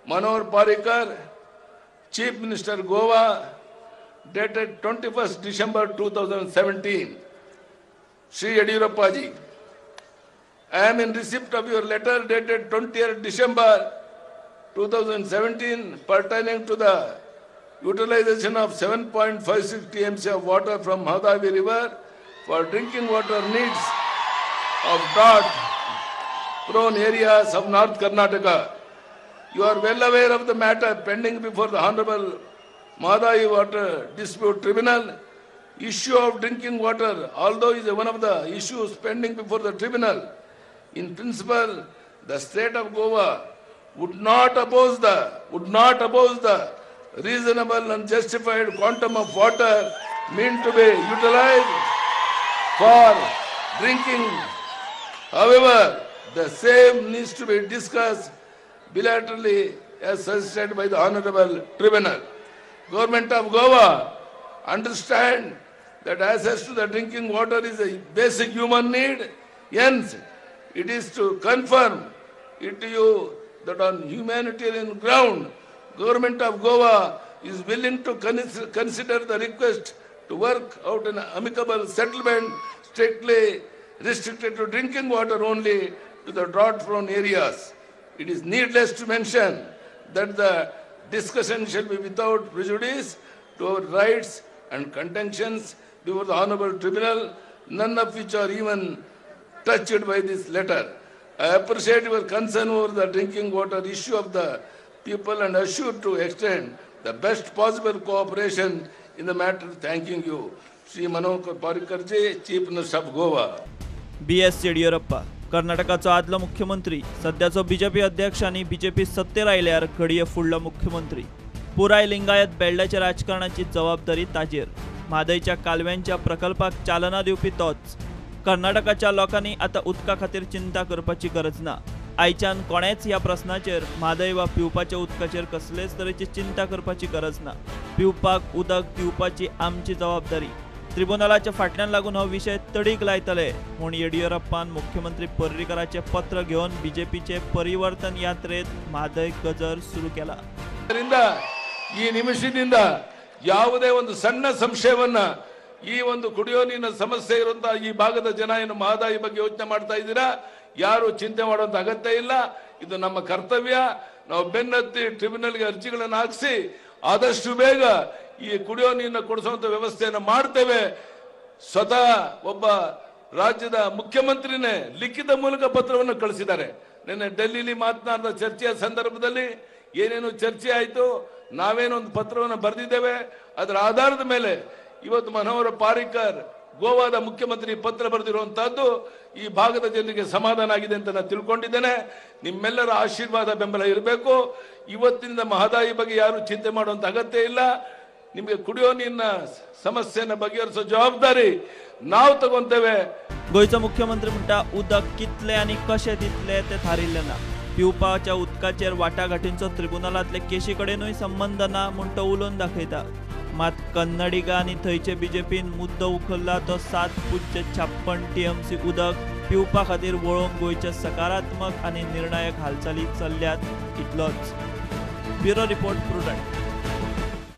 Manohar Parrikar, Chief Minister Goa, dated 21st December 2017. Shri Yediyurappa ji, I am in receipt of your letter dated 20th December 2017 pertaining to the utilization of 7.56 TMC of water from Mahadayi River for drinking water needs of drought prone areas of North Karnataka. You are well aware of the matter pending before the Honorable Mahadayi Water Dispute Tribunal. Issue of drinking water, although is one of the issues pending before the tribunal, in principle, the state of Goa would not oppose the reasonable and justified quantum of water meant to be utilized for drinking. However, the same needs to be discussed bilaterally as suggested by the Honorable Tribunal. Government of Goa understand that access to the drinking water is a basic human need. Hence, it is to confirm it to you that on humanitarian ground, Government of Goa is willing to consider the request to work out an amicable settlement strictly restricted to drinking water only to the drought-prone areas. It is needless to mention that the discussion shall be without prejudice to our rights and contentions before the Honorable Tribunal, none of which are even touched by this letter. I appreciate your concern over the drinking water issue of the people and assure to extend the best possible cooperation in the matter. Thanking you. Shri Manohar Parrikar ji, Chief Minister of Goa. B S. Yediyurappa कर्नाटकाचो आदलो मुख्यमंत्री, सद्याचो BJP अध्यक्ष आनी BJP सत्तेर आयल्यार घडये फुडलो मुख्यमंत्री. पुराय लिंगायत बेल्डाच्या राजकारणाची जबाबदारी ताजेर. म्हादयच्या कालव्यांच्या प्रकल्पाक चालना दिवपी तोच. कर्नाटकाच्या लोकांनी आतां उदका खातीर चिंता करपाची गरज ना. आयच्यान कोणेच ह्या प्रस्नाचेर म्हादय वा पिवपाच्या उदकाचेर कसलेच तरेची चिंता करपाची गरज ना. पिवपाक उदक दिवपाची आमची जबाबदारी. त्रिबुनालाच्या फाटल्यान लागून हो विशय तडीक लायतले म्हूण येडियुरप्पान मुख्यमंत्री पर्रीकराचे पत्र घेवन बीजेपीचे परिवर्तन यात्रेत म्हादय गजर सुरू केला. ಈ ನಿಮಿಷದಿಂದ ಯಾವುದೇ ಒಂದು ಸಣ್ಣ ಸಂಶಯವನ್ನ ಈ ಒಂದು ಕುಡಿಯೋ ನೀರಿನ ಸಮಸ್ಯೆ ಇರುವಂತಹ ಈ ಭಾಗದ ಜನ ಏನು ಮಹದಾಯಿ ಬಗ್ಗೆ ಯೋಚನೆ ಮಾಡ್ತಾ ಇದ್ದೀರಾ, ಯಾರು ಚಿಂತೆ ಮಾಡುವಂತ ಅಗತ್ಯ ಇಲ್ಲ. ಇದು ನಮ್ಮ ಕರ್ತವ್ಯ. ನಾವು ಬೆನ್ನತ್ತಿ ಟ್ರಿಬ್ಯುನಲ್ಗೆ ಅರ್ಜಿಗಳನ್ನು ಹಾಕಿಸಿ ಆದಷ್ಟು ಬೇಗ ಈ ಕುಡಿಯೋ ನೀರನ್ನ ಕೊಡಿಸುವಂತ ವ್ಯವಸ್ಥೆಯನ್ನು ಮಾಡ್ತೇವೆ. ಸ್ವತಃ ಒಬ್ಬ ರಾಜ್ಯದ ಮುಖ್ಯಮಂತ್ರಿನೇ ಲಿಖಿತ ಮೂಲಕ ಪತ್ರವನ್ನು ಕಳಿಸಿದ್ದಾರೆ. ನಿನ್ನೆ ಡೆಲ್ಲಿಲಿ ಮಾತನಾಡಿದ ಚರ್ಚೆಯ ಸಂದರ್ಭದಲ್ಲಿ ಏನೇನು ಚರ್ಚೆ ಆಯಿತು, ನಾವೇನೊಂದು ಪತ್ರವನ್ನು ಬರೆದಿದ್ದೇವೆ. ಅದರ ಆಧಾರದ ಮೇಲೆ ಇವತ್ತು ಮನೋಹರ ಪಾರಿಕರ್ ಗೋವಾದ ಮುಖ್ಯಮಂತ್ರಿ ಪತ್ರ ಬರೆದಿರುವಂತಹದ್ದು ಈ ಭಾಗದ ಜನರಿಗೆ ಸಮಾಧಾನ ಆಗಿದೆ ಅಂತ ನಾನು ತಿಳ್ಕೊಂಡಿದ್ದೇನೆ. ನಿಮ್ಮೆಲ್ಲರ ಆಶೀರ್ವಾದ ಬೆಂಬಲ ಇರಬೇಕು. ಇವತ್ತಿನಿಂದ ಮಹದಾಯಿ ಬಗ್ಗೆ ಯಾರು ಚಿಂತೆ ಮಾಡುವಂತ ಅಗತ್ಯ ಇಲ್ಲ. ನಿಮಗೆ ಕುಡಿಯೋ ನೀರಿನ ಸಮಸ್ಯೆಯನ್ನು ಬಗೆಹರಿಸೋ ಜವಾಬ್ದಾರಿ ನಾವು ತಗೊಂತೇವೆ. गोंयचो मुख्यमंत्री म्हणटा उदक कितले आनी कशें दितले तें थारिल्लें ना. पिवपाच्या उदकाचेर वाटाघाटींचो त्रिबुनालांतले केशी कडेनूय संबंद ना म्हूण तो उलोवन दाखयता. मात कन्नडिगा आनी थंयचे बीजेपीन मुद्दो उखल्ला तो 7.56 TMC उदक पिवपा खातीर वळोवंक गोंयच्या सकारात्मक आनी निर्णायक हालचाली चल्ल्यात इतलोच. Bureau report, Prudent.